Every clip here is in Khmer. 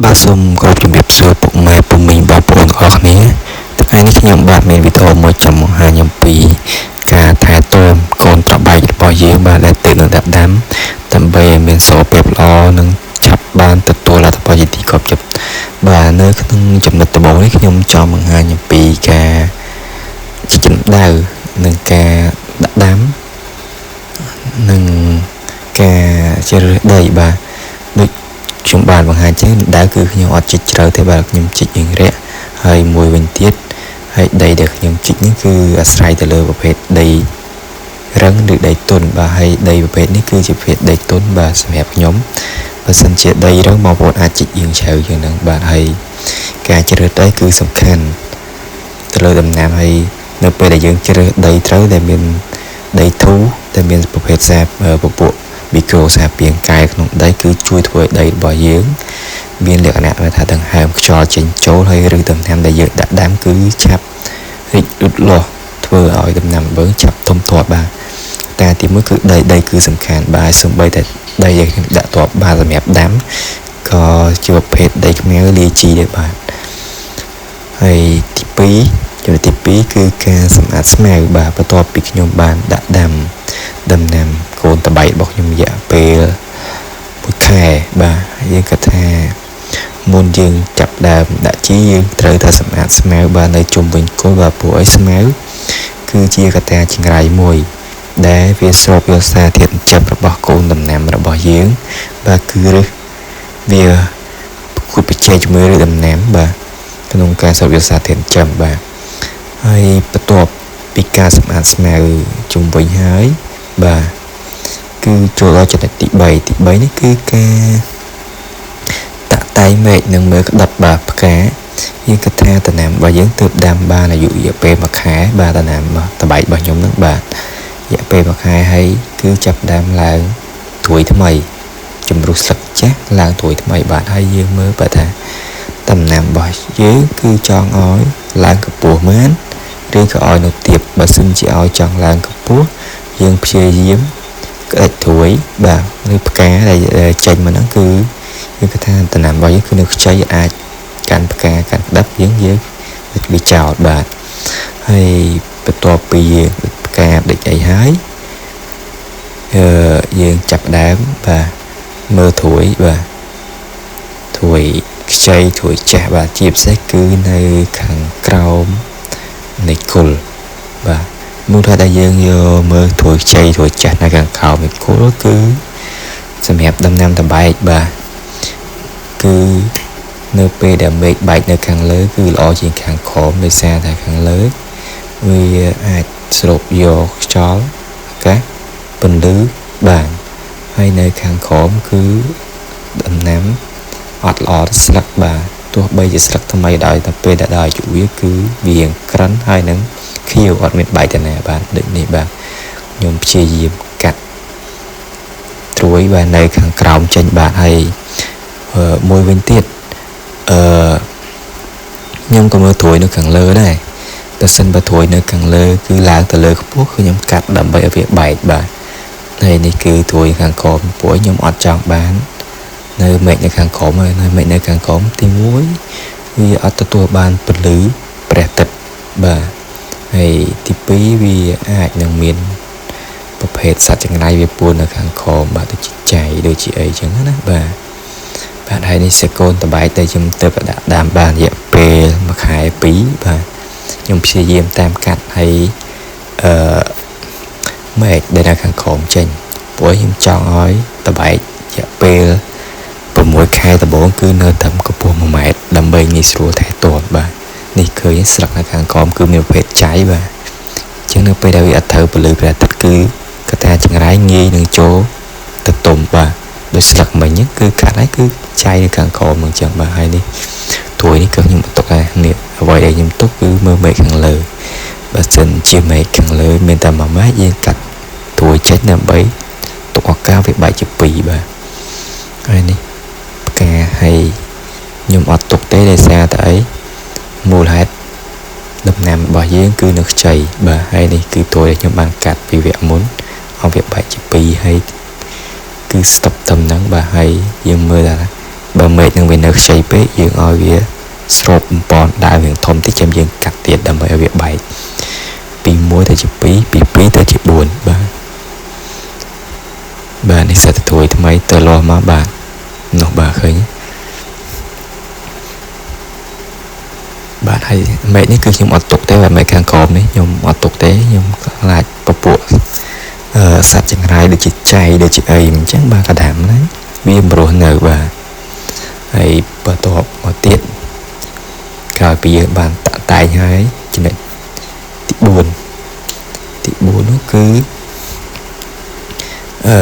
បាទសូមគោរពជំរាបសួរពុកម៉ែពុំមីងបងប្អូនទាំងអស់គ្នាថ្ងៃនេះខ្ញុំបាទមានវីដេអូមួយចង់បង្ហាញអំពីការថែទាំកូនត្របែករបស់យើងបាទដែលទើបនឹងដាក់ដាំដើម្បីឲ្យមានសុខភាពល្អនិងឆាប់បានទទួលលទ្ធផលជាទីគាប់ចិត្តបាទនៅក្នុងចំណុចដំបូងនេះខ្ញុំចង់បង្ហាញអំពីការចិញ្ចឹមដៅនិងការដាក់ដាំនិងការជ្រើសរើសដីបាទដូចខ្ញុំបានបង្ហាញចឹងដៅគឺខ្ញុំអត់ជីកជ្រៅទេបាទខ្ញុំជីករៀងរាក់ហើយមួយវិញទៀតហើយដីដែលខ្ញុំជីកនេះគឺអាស្រ័យទៅលើប្រភេទដីរឹងឬដីទន់បាទហើយដីប្រភេទនេះគឺជាប្រភេទដីទន់បាទសម្រាប់ខ្ញុំបើសិនជាដីរឹងបងប្អូនអាចជីករៀងជ្រៅជាងហ្នឹងបាទហើយការជ្រើសដីគឺសំខាន់ទៅលើដំណាំហើយនៅពេលដែលយើងជ្រើសដីត្រូវដែលមានដីធូរដែលមានប្រភេទសារពពួកមីក្រូសារពាង្គកាយក្នុងដីគឺជួយធ្វើឲ្យដីរបស់យើងមានលក្ខណៈថាដង្ហើមខ្យល់ចេញចូលហើយឬដំណាំដែលយើងដាក់ដាំគឺឆាប់រីកលូតលាស់ធ្វើឲ្យដំណាំបើឆាប់ធំធាត់បាទតែទីមួយគឺដីគឺសំខាន់បាទសូម្បីតែដីដែលខ្ញុំដាក់ទ្រាប់បាទសម្រាប់ដាំក៏ជាប្រភេទដីខ្មៅលាយជីដែរបាទហើយទី2ចំណុចទី2គឺការសម្អាតស្មៅបាទបន្ទាប់ពីខ្ញុំបានដាក់ដាំដំណាំកូនតបែករបស់ខ្ញុំរយៈពេល1ខែបាទយើងគិតថាមុនយើងចាប់ដើមដាក់ជីយើងត្រូវតែសម្អាតស្មៅបាទនៅជុំវិញគល់បាទព្រោះអីស្មៅគឺជាកត្តាចង្រៃមួយដែលវាស្រូបយកសារធាតុចិញ្ចឹមរបស់កូនដំណាំរបស់យើងបាទគឺឫសវាគួរប្រជែងជាមួយឫសដំណាំបាទក្នុងការស្រូបយកសារធាតុចិញ្ចឹមបាទហើយបន្ទាប់ពីការសម្អាតស្មៅជុំវិញហើយបាទគឺចូលដល់ចំណុចទី3ទី3នេះគឺការតាក់តែងមែកនិងមើលក្តាប់បាទផ្កាយើងគិតថាដំណាំរបស់យើងទើបដាំបានអាយុរយៈពេល1ខែបាទដំណាំតបែករបស់ខ្ញុំនឹងបាទរយៈពេល1ខែហើយគឺចាប់ដើមឡើងត្រួយថ្មីជំរុះស្លឹកចាស់ឡើងត្រួយថ្មីបាទហើយយើងមើលបាទថាដំណាំរបស់យើងគឺចង់ឲ្យឡើងកម្ពស់មែនឬក៏ឲ្យនៅទាបបើសិនជាឲ្យចង់ឡើងកម្ពស់យើងព្យាយាមក្តិចត្រួយបាទឬផ្កាដែលចេញមកហ្នឹងគឺយើងគិតថាដំណាំរបស់យើងគឺនៅខ្ចីអាចកាន់ផ្កាកាន់ក្តាប់យើងវាចោលបាទហើយបន្ទាប់ពីយើងផ្កាដេចអីហើយយើងចាប់ដើមបាទមើលត្រួយបាទត្រួយខ្ចីត្រួយចាស់បាទជាពិសេសគឺនៅខាងក្រោមនៃគល់បាទមូលហេតុដែលយើងយកមើលត្រួយខ្ចីត្រួយចាស់នៅខាងក្រោមនៃគល់គឺសម្រាប់ដំណាំតបែកបាទគឺនៅពេលដែលមេឃបែកនៅខាងលើគឺល្អជាងខាងក្រោមដោយសារតែខាងលើវាអាចស្រូបយកខ្យល់អាកាសពន្លឺបានហើយនៅខាងក្រោមគឺដំណាំអត់ល្អស្លឹកបាទទោះបីជាស្លឹកថ្មីដោយតែពេលដែលដល់អាយុវាគឺវាក្រិនហើយនឹងខៀវអត់មានបែកតាណាបាទដូចនេះបាទខ្ញុំព្យាយាមកាត់ត្រួយបាទនៅខាងក្រោមចេញបាទហើយមួយវិញទៀតខ្ញុំក៏មើលត្រួយនៅខាងលើដែរតែសិនបើត្រួយនៅខាងលើគឺឡើងទៅលើខ្ពស់គឺខ្ញុំកាត់ដើម្បីឲ្យវាបែកបាទហើយនេះគឺត្រួយខាងក្រោមព្រោះខ្ញុំអត់ចង់បាននៅមែកនៅខាងក្រោមហើយនៅមែកនៅខាងក្រោមទី1វាអត់ទទួលបានពន្លឺព្រះអាទិត្យបាទហើយទី2វាអាចនឹងមានប្រភេទសត្វចង្រៃវាពួននៅខាងក្រោមបាទដូចជាចៃដូចជាអីចឹងណាបាទបាទហើយនេះសេកូនតបែកដែលខ្ញុំទៅដាក់ដាំបានរយៈពេល1ខែ2បាទខ្ញុំព្យាយាមតាមកាត់ហើយមែកដែលនៅខាងក្រោមចេញព្រោះខ្ញុំចង់ឲ្យតបែករយៈពេល6ខែដំបូងគឺនៅត្រឹមកម្ពស់1ម៉ែត្រដើម្បីងាយស្រួលថែទាំបាទនេះឃើញស្លឹកនៅខាងក្រោមគឺមានប្រភេទចៃបាទអញ្ចឹងនៅពេលដែលវាអត់ត្រូវពន្លឺព្រះអាទិត្យគឺកត្តាចង្រៃងាយនឹងចូលទៅទុំបាទដោយស្លឹកមិញគឺកាត់ហើយគឺចៃនៅខាងក្រោមអញ្ចឹងបាទហើយនេះត្រួយនេះក៏ខ្ញុំទុកដែរនេះអ្វីដែលខ្ញុំទុកគឺមើលមេឃខាងលើបើសិនជាមេឃខាងលើមានតែ1ម៉ែត្រយើងកាត់ត្រួយចេញដើម្បីទុកឱកាសវាបែកជា2បាទហើយនេះផ្កាហើយខ្ញុំអត់ទុកទេដោយសារតែអីមូលហេតុដំណាំរបស់យើងគឺនៅខ្ចីបាទហើយនេះគឺត្រួយដែលខ្ញុំបានកាត់ពីវគ្គមុនឲ្យវាបែកជា2ហើយគឺស្តុបតំណឹងបាទហើយយើងមើលថា បើមែកនឹងវានៅខ្ចីពេកយើងឲ្យវាស្រូបបំពន់ដើមវាធំតិចចាំយើងកាត់ទៀតដើម្បីឲ្យវាបែកពី1ទៅជា2ពី2ទៅជា4បាទបាទនេះសិតត្រួយថ្មីទៅលាស់មកបាទនោះបាទឃើញបាទហើយមែកនេះគឺខ្ញុំអត់ទុកទេបាទមែកខាងក្រោមនេះខ្ញុំអត់ទុកទេខ្ញុំខ្លាចពពួកសត្វចង្រៃដូចជាចៃដូចជាអីអញ្ចឹងបាទកដាំហ្នឹងវាមិនរស់នៅបាទហើយបន្ទាប់មកទៀតក្រោយពីយើងបានតាក់តែងហើយចំណុចទី4ទី4នោះគឺអឺ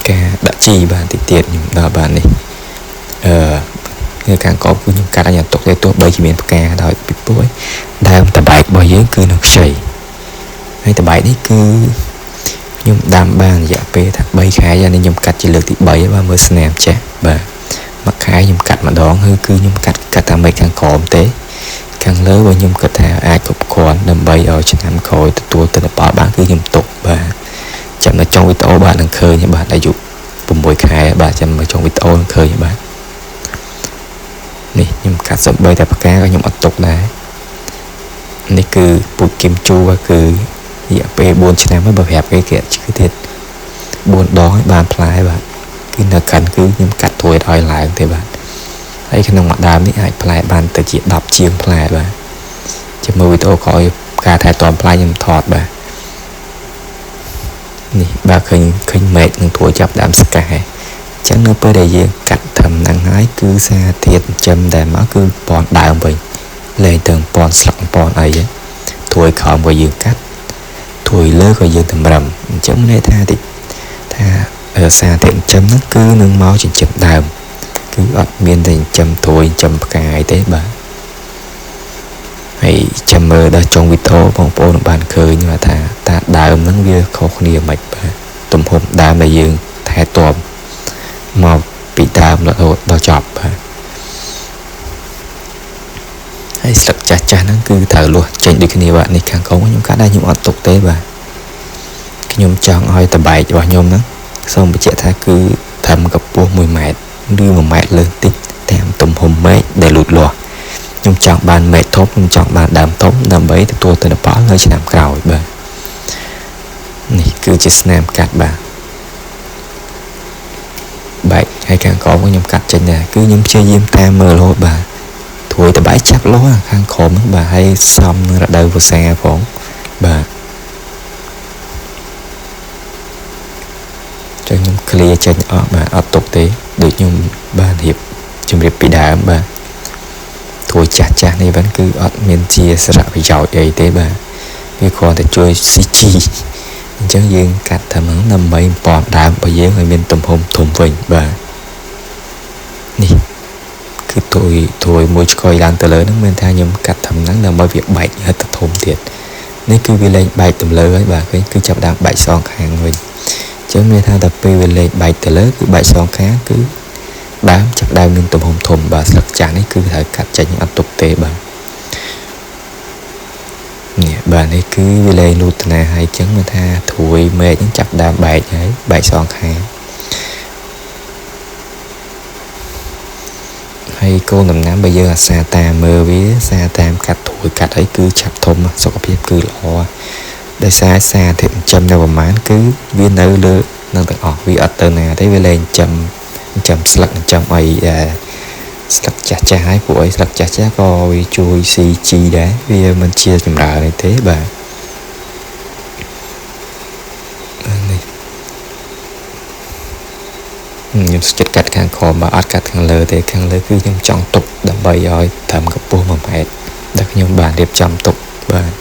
ការដាក់ជីបាទតិចទៀតខ្ញុំដល់បាទនេះអឺនៅខាងក្រោមគឺខ្ញុំកាត់ឲ្យទុកទេទោះបីជាមានផ្កាដោយពីព្រោះដើមតបែករបស់យើងគឺនៅខ្ចីហើយតបែកនេះគឺខ្ញុំដាំបានរយៈពេលថា3ខែនេះខ្ញុំកាត់ជាលើកទី3បាទមើលស្នាមចាស់បាទមួយខែខ្ញុំកាត់ម្ដងគឺខ្ញុំកាត់តាមមេខាងក្រោមទេខាងលើបើខ្ញុំគិតថាអាចគ្រប់គ្រាន់ដើម្បីឲ្យឆ្នាំក្រោយទទួលទិន្នផលបានគឺខ្ញុំទុកបាទចាំនៅចុងវីដេអូបាទនឹងឃើញបាទអាយុ6ខែបាទចាំនៅចុងវីដេអូនឹងឃើញបាទនេះខ្ញុំកាត់សំបីតែផ្កាក៏ខ្ញុំអត់ទុកដែរនេះគឺពូជគីមជូគឺរយៈពេល4ឆ្នាំហើយបើប្រាប់គេគេអត់ជឿទៀត4ដងហើយបានផ្លែបាទគឺនៅកាន់គឺខ្ញុំកាត់ត្រួយឲ្យឡើងទេបាទហើយក្នុងមួយដើមនេះអាចផ្លែបានទៅជា10ជាងផ្លែបាទចាំមើលវីដេអូក្រោយការថែទាំផ្លែខ្ញុំថតបាទនេះបាទឃើញមែកនឹងត្រួយចាប់ដើមស្កែអញ្ចឹងនៅពេលដែលយើងកាត់ត្រឹមហ្នឹងហើយគឺសារធាតុចិញ្ចឹមដែលមកគឺប៉នដើមវិញលែងទៅប៉នស្លឹកប៉នអីត្រួយក្រោមក៏យើងកាត់ត្រួយលើក៏យើងតម្រឹមអញ្ចឹងមានន័យថាតិចថាសារធាតុចិញ្ចឹមហ្នឹងគឺនឹងមកចិញ្ចឹមដើមគឺអត់មានតែចិញ្ចឹមត្រួយចិញ្ចឹមផ្កាយទេបាទហើយចាំមើលដល់ចុងវីដេអូបងប្អូននឹងបានឃើញថាតាដើមហ្នឹងវាខុសគ្នាមិនបាទទំហំដើមដែលយើងថែទាំមកពីដើមរហូតដល់ចប់បាទហើយស្លឹកចាស់ចាស់ហ្នឹងគឺត្រូវលួសចេញដូចគ្នាបាទនេះខាងក្រោមខ្ញុំកាត់ដែរខ្ញុំអត់ទុកទេបាទខ្ញុំចង់ឲ្យតបែករបស់ខ្ញុំហ្នឹងសូមបញ្ជាក់ថាគឺត្រឹមកម្ពស់1ម៉ែត្រឬ1ម៉ែត្រលើសតិចតាមទំហំមែកដែលលូតលាស់ខ្ញុំចង់បានមែកធំខ្ញុំចង់បានដើមធំដើម្បីទទួលទិន្នផលនៅឆ្នាំក្រោយបាទនេះគឺជាស្នាមកាត់បាទបែកហើយខាងក្រោមខ្ញុំកាត់ចេញដែរគឺខ្ញុំព្យាយាមតាមមើលរហូតបាទត្រួយតបែកចាប់លាស់ខាងក្រោមហ្នឹងបាទហើយសំនឹងរដូវវស្សាផងបាទចឹងខ្ញុំ clear ចេញអស់បាទអត់ទុកទេដូចខ្ញុំបានរៀបជម្រាបពីដើមបាទត្រួយចាស់ចាស់នេះបាទគឺអត់មានជាសារៈប្រយោជន៍អីទេបាទវាគ្រាន់តែជួយ CG អញ្ចឹងយើងកាត់តែហ្នឹងដើម្បីបំពន់ដើមរបស់យើងឲ្យមានទំហំធំវិញបាទនេះគឺត្រួយមួយឆ្កុយឡើងទៅលើហ្នឹងមានថាខ្ញុំកាត់តែហ្នឹងដើម្បីវាបែកហិតទៅធំទៀតនេះគឺវាលែងបែកទៅលើហើយបាទឃើញគឺចាប់ដើមបែកសងខាងវិញអញ្ចឹងមានថាដល់ពេលវាលែងបែកទៅលើគឺបែកសងខាងគឺដើមចាប់ដើមមានទំហំធំបាទស្លឹកចាស់នេះគឺត្រូវកាត់ចេញអត់ទុកទេបាទនេះបាទនេះគឺវាលែងលូតនាហើយអញ្ចឹងមានថាត្រួយមែកហ្នឹងចាប់ដើមបែកហើយបែកសងខាងហើយកូនដំណាំបើយើងអាសាតាមមើលវាសាតាមកាត់ត្រួយកាត់អីគឺឆាប់ធំសុខភាពគឺល្អដោយសារសារធាតុចិញ្ចឹមនៅប្រមាណគឺវានៅលើនឹងទាំងអស់វាអត់ទៅណាទេវាលែងចិញ្ចឹមស្លឹកចិញ្ចឹមអីដែរស្លឹកចាស់ចាស់ហើយពួកអីស្លឹកចាស់ចាស់ក៏វាជួយ CG ដែរវាមិនជាចម្រើនទេបាទនេះខ្ញុំសុខចិត្តកាត់ខាងក្រោមបាទអត់កាត់ខាងលើទេខាងលើគឺខ្ញុំចង់ទុកដើម្បីឲ្យត្រឹមកម្ពស់1ម៉ែត្រដែលខ្ញុំបានរៀបចំទុកបាទ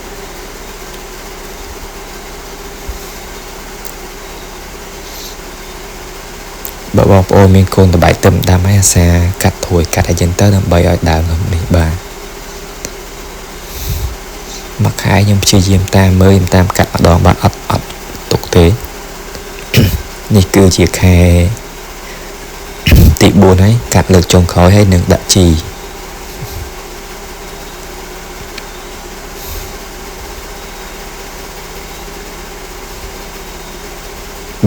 បើបងប្អូនមានកូនតបែកទឹមដាំហើយអាសាកាត់ត្រួយកាត់ឲ្យចឹងទៅដើម្បីឲ្យដើមនេះបាទមួយខែខ្ញុំព្យាយាមតាមមើលខ្ញុំតាមកាត់ម្ដងបាទអត់ទុកទេនេះគឺជាខែទី4ហើយកាត់លើកចុងក្រោយហើយនឹងដាក់ជី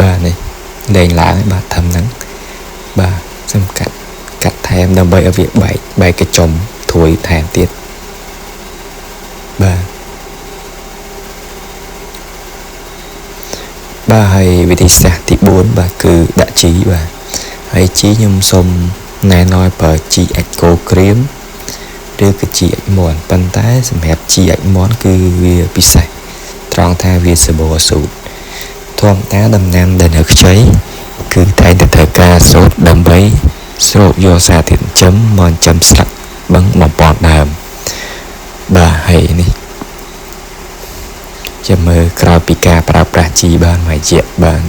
បាទនេះលែងឡើងហើយបាទធំហ្នឹង បាទសូមកាត់កាត់ថែមដើម្បីឲ្យវាបែកបែកកញ្ចុំត្រួយថែមទៀតបាទបាទហើយវិធីសាស្ត្រទី4បាទគឺដាក់ជីបាទហើយជីខ្ញុំសូមណែនាំឲ្យប្រើជីអាចគោក្រៀមឬក៏ជីអាចមន់ប៉ុន្តែសម្រាប់ជីអាចមន់គឺវាពិសេសត្រង់ថាវាសម្បូរសូត្រធម្មតាដំណាំដែលនៅខ្ចីគឺតែងតែត្រូវការសូត្រដើម្បីស្រូបយកសារធាតុចិញ្ចឹមមកចិញ្ចឹមស្លឹកបឹងបំពន់ដើមបាទហើយនេះចាំមើលក្រោយពីការប្រើប្រាស់ជីបានមួយរយៈបាទ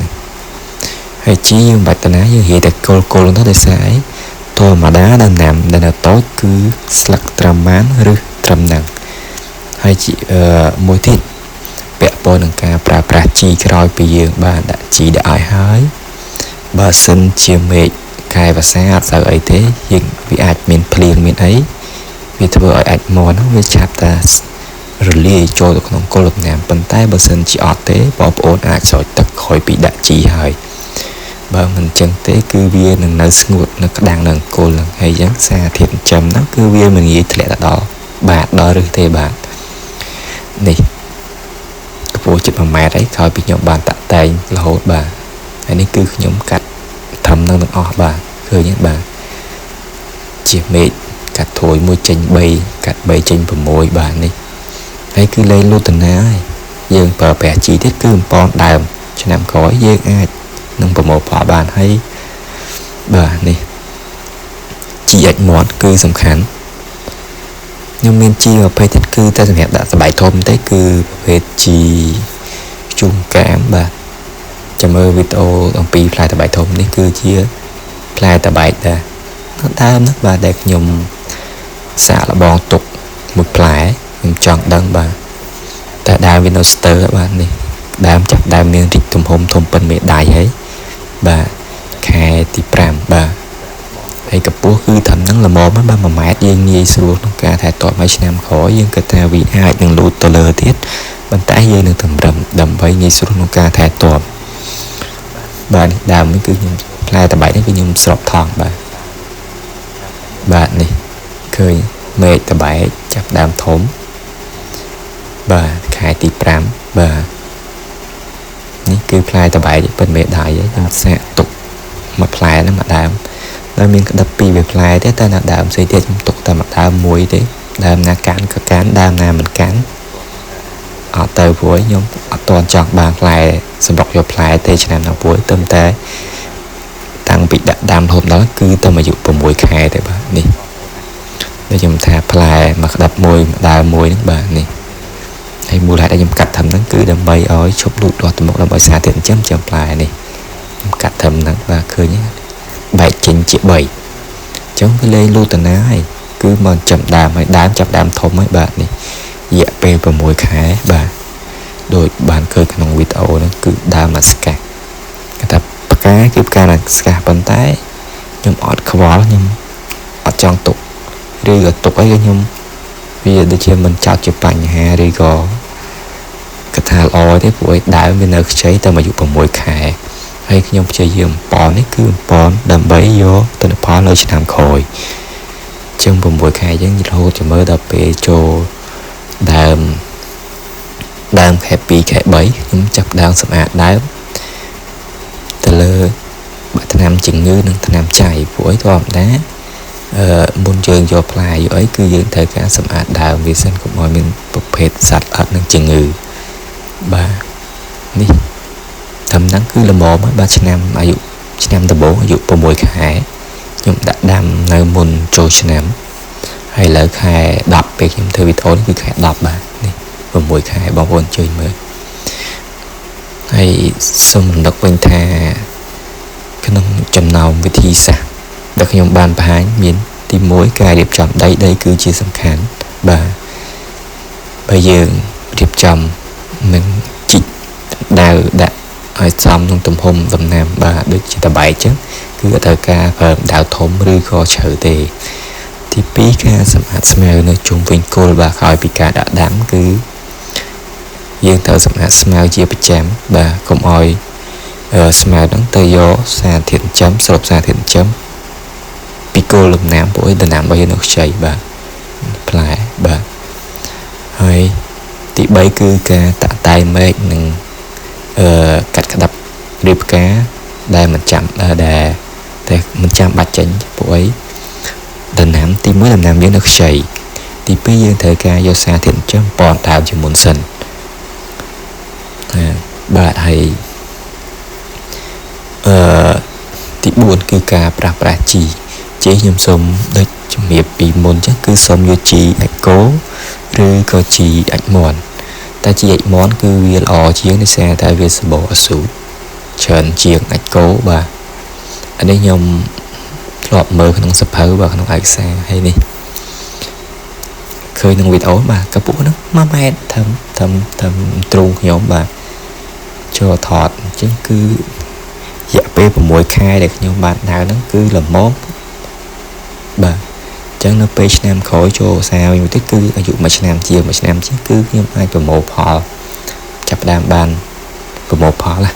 ហើយជីយើងបាច់តាណាយើងនិយាយតែគោលៗទៅដោយសារអីធម្មតាដំណាំដែលនៅតូចគឺស្លឹកត្រឹមបានឬត្រឹមហ្នឹងហើយជីមួយទៀតពាក់ព័ន្ធនឹងការប្រើប្រាស់ជីក្រោយពីយើងបានដាក់ជីដាក់ឲ្យហើយបើសិនជាមេឃខែវស្សាអត់សូវអីទេយើងវាអាចមានភ្លៀងមានអីវាធ្វើឲ្យអាចមន់ហ្នឹងវាឆាប់តារលាយចូលទៅក្នុងគល់ដំណាំប៉ុន្តែបើសិនជាអត់ទេបងប្អូនអាចស្រោចទឹកក្រោយពីដាក់ជីហើយបើមិនចឹងទេគឺវានឹងនៅស្ងួតនៅក្តាំងនឹងគល់ហ្នឹងហើយចឹងសារធាតុចិញ្ចឹមហ្នឹងគឺវាមិនងាយធ្លាក់ទៅដល់បាតដល់ឫសទេបាទនេះកម្ពស់ជិត1ម៉ែត្រហើយក្រោយពីខ្ញុំបានតាក់តែងរហូតបាទហើយនេះគឺខ្ញុំកាត់ត្រឹមនឹងទាំងអស់បាទឃើញទេបាទជាមេឃកាត់ត្រួយមួយចេញ3កាត់3ចេញ6បាទនេះហើយគឺលែងលូតនាហើយយើងប្រើប្រាស់ជីទៀតគឺបំពន់ដើមឆ្នាំក្រោយយើងអាចនឹងប្រមូលផលបានហើយបាទនេះជីអាចមន់គឺសំខាន់ខ្ញុំមានជីប្រភេទទៀតគឺតែសម្រាប់ដាក់សបែកធំទេគឺប្រភេទជីជុំកាមបាទចាំមើលវីដេអូអំពីផ្លែតបែកធំនេះគឺជាផ្លែតបែកដែរដើមហ្នឹងបាទដែលខ្ញុំសាកល្បងទុកមួយផ្លែខ្ញុំចង់ដឹងបាទតែដើមវានៅស្ទើរបាទនេះដើមចាប់ដើមមានរីកទំហំធំប៉ុនមេដៃហើយបាទខែទី5បាទហើយកម្ពស់គឺត្រឹមហ្នឹងល្មមបាទ1ម៉ែត្រយើងងាយស្រួលក្នុងការថែទាំឲ្យឆ្នាំក្រោយយើងគិតថាវាអាចនឹងលូតទៅលើទៀតប៉ុន្តែយើងនឹងតម្រឹមដើម្បីងាយស្រួលក្នុងការថែទាំបាទនេះដើមនេះគឺខ្ញុំផ្លែតបែកនេះគឺខ្ញុំស្របថងបាទបាទនេះឃើញមេឃតបែកចាប់ដើមធំបាទខែទី5បាទនេះគឺផ្លែតបែកប៉ុនមេដៃខ្ញុំសាកទុកមួយផ្លែហ្នឹងមួយដើមហើយមានក្តិបពីរវាផ្លែទេតែនៅដើមផ្សេងទៀតខ្ញុំទុកតែមួយដើមមួយទេដើមណាកាន់ក៏កាន់ដើមណាមិនកាន់អត់ទៅព្រោះខ្ញុំអត់ទាន់ចង់បានផ្លែសម្រុកយកផ្លែទេឆ្នាំនោះព្រោះទៅតែតាំងពីដាក់ដើមរហូតដល់គឺទៅអាយុ6ខែទេបាទនេះដែលខ្ញុំថាផ្លែមួយក្តិបមួយដើមមួយហ្នឹងបាទនេះហើយមូលហេតុដែលខ្ញុំកាត់ធំហ្នឹងគឺដើម្បីឲ្យឈប់លូតលាស់ទៅមុខដើម្បីសារធាតុចិញ្ចឹមចាំផ្លែនេះខ្ញុំកាត់ធំហ្នឹងបាទឃើញបែកចេញជា3អញ្ចឹងវាលែងលូតណាហើយគឺមកចាំដើមហើយដើមចាប់ដើមធំហើយបាទនេះរយៈពេល6ខែបាទដោយបានឃើញក្នុងវីដេអូហ្នឹងគឺដើមអាស្កាសគេថាផ្កាគឺផ្កាអាស្កាសប៉ុន្តែខ្ញុំអត់ខ្វល់ខ្ញុំអត់ចង់ទុកឬក៏ទុកអីក៏ខ្ញុំវាដូចជាមិនចោតជាបញ្ហាឬក៏កថាល្អទេព្រោះឯដើមវានៅខ្ចីតែអាយុ6ខែហើយខ្ញុំព្យាយាមបំពន់នេះគឺបំពន់ដើម្បីយកទិន្នផលនៅឆ្នាំក្រោយជាង6ខែយើងរហូតចាំមើលដល់ពេលចូលដើមខែ2ខែ3ខ្ញុំចាប់ដើមសម្អាតដើមទៅលើបាក់ថ្នាំជំងឺនិងថ្នាំចៃព្រោះអីធម្មតាមុនយើងយកផ្លែយកអីគឺយើងត្រូវការសម្អាតដើមវាសិនកុំឲ្យមានប្រភេទសត្វល្អិតនិងជំងឺបាទនេះត្រឹមហ្នឹងគឺល្មមហើយបាទឆ្នាំអាយុឆ្នាំដំបូងអាយុ6ខែខ្ញុំដាក់ដាំនៅមុនចូលឆ្នាំហើយឥឡូវខែ10ពេលខ្ញុំធ្វើវីដេអូនេះគឺខែ10បាទនេះ6ខែបងប្អូនជួយមើលហើយសូមរំលឹកវិញថាក្នុងចំណោមវិធីសាស្ត្រដែលខ្ញុំបានបង្ហាញមានទី1ការរៀបចំដីដីគឺជាសំខាន់បាទបើយើងរៀបចំនឹងជីកដាវដាក់ឲ្យសមនឹងទំហំដំណាំបាទដូចជាតបែកចឹងគឺអត់ត្រូវការប្រើដាវធំឬក៏ជ្រៅទេទី2ការសម្អាតស្មៅនៅជុំវិញគល់បាទក្រោយពីការដាក់ដាំគឺយើងត្រូវសម្អាតស្មៅជាប្រចាំបាទកុំឲ្យ ស្មៅហ្នឹងទៅយកសារធាតុចិញ្ចឹមស្រូបសារធាតុចិញ្ចឹមពីគល់ដំណាំពួកអីដំណាំរបស់យើងនៅខ្ចីបាទផ្លែបាទហើយទី3គឺការតាក់តែងមែកនិងកាត់ក្តាប់រៀបផ្កាដែលមិនចាំដែលតែមិនចាំបាច់ចេញពួកអីដំណាំទី1ដំណាំយើងនៅខ្ចីទី2យើងត្រូវការយកសារធាតុចិញ្ចឹមប៉នដើមជាមុនសិនបាទហើយទី4គឺការប្រាស់ប្រាស់ជីជីខ្ញុំសូមដូចជំរាបពីមុនចឹងគឺសូមយកជីអាចគោឬក៏ជីអាចមន់តែជីអាចមន់គឺវាល្អជាងដោយសារតែវាសម្បូរអាស៊ូតច្រើនជាងអាចគោបាទអានេះខ្ញុំធ្លាប់មើលក្នុងសភៅបាទក្នុងឯកសារហើយនេះឃើញក្នុងវីដេអូបាទកពស់ហ្នឹង1ម៉ែត្រធំធំទ្រូងខ្ញុំបាទចូលថតអញ្ចឹងគឺរយៈពេល6ខែដែលខ្ញុំបានដើរហ្នឹងគឺល្មមបាទអញ្ចឹងនៅពេលឆ្នាំក្រោយចូលសាវិញមួយទៀតគឺអាយុ1ឆ្នាំជាង1ឆ្នាំជាងគឺខ្ញុំអាចប្រមូលផលចាប់ផ្ដើមបានប្រមូលផលណា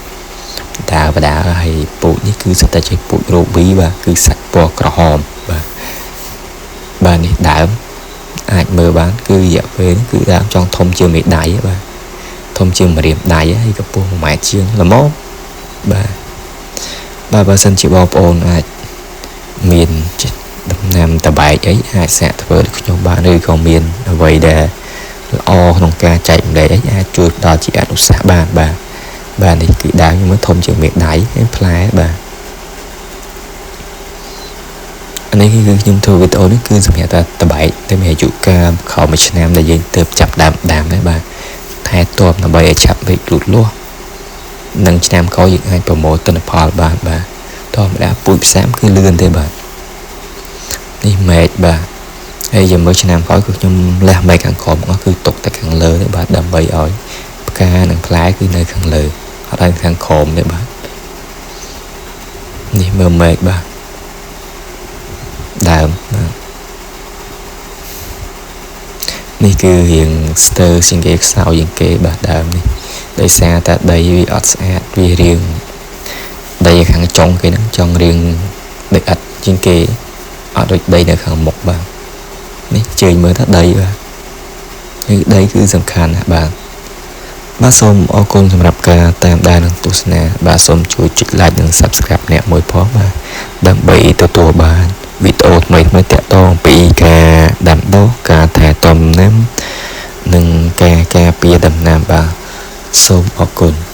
ដើរបដាហើយពូជនេះគឺសិតតែជាពូជរូប៊ីបាទគឺសាច់ពណ៌ក្រហមបាទបាទនេះដើមអាចមើលបានគឺរយៈពេលគឺដើមចង់ធំជាងមេដៃបាទធំជាងម្រាមដៃហើយកម្ពស់1ម៉ែត្រជាងល្មមបាទបាទបើសិនជាបងប្អូនអាចមានដំណាំតបែកអីអាចសាកធ្វើដូចខ្ញុំបានឬក៏មានអ្វីដែលល្អក្នុងការចែកម្លែកអីអាចជួយផ្ដល់ជាអនុសាសន៍បានបាទបាទនេះគឺដើមខ្ញុំមើលធំជាងមេដៃហើយផ្លែបាទអានេះគឺខ្ញុំធ្វើវីដេអូនេះគឺសម្រាប់តែតបែកតែមានអាយុកាលក្រោម1ឆ្នាំដែលយើងទើបចាប់ដើមដាំដែរបាទថែទាំដើម្បីឲ្យឆាប់រីកលូតលាស់និងឆ្នាំក្រោយយើងអាចប្រមូលទិន្នផលបានបាទធម្មតាពូជផ្សាំគឺលឿនទេបាទនេះមែកបាទហើយយើងមើលឆ្នាំក្រោយគឺខ្ញុំលះមែកខាងក្រោមអស់គឺទុកតែខាងលើទេបាទដើម្បីឲ្យផ្កានិងផ្លែគឺនៅខាងលើអត់ឲ្យខាងក្រោមទេបាទនេះមើលមែកបាទដើមបាទនេះគឺរៀងស្ទើរជាងគេខ្សោយជាងគេបាទដើមនេះដោយសារតែដីវាអត់ស្អាតវារៀងដីខាងចុងគេហ្នឹងចង់រៀងដីអិតជាងគេអត់ដូចដីនៅខាងមុខបាទនេះជើញមើលថាដីបាទគឺដីគឺសំខាន់ណាស់បាទបាទសូមអរគុណសម្រាប់ការតាមដាននិងទស្សនាបាទសូមជួយចុច like និង Subscribe អ្នកមួយផងបាទដើម្បីទទួលបានវីដេអូថ្មីៗទាក់ទងអំពីការដាំដុះការថែទាំដំណាំនិងការការពារដំណាំបាទសូមអរគុណ។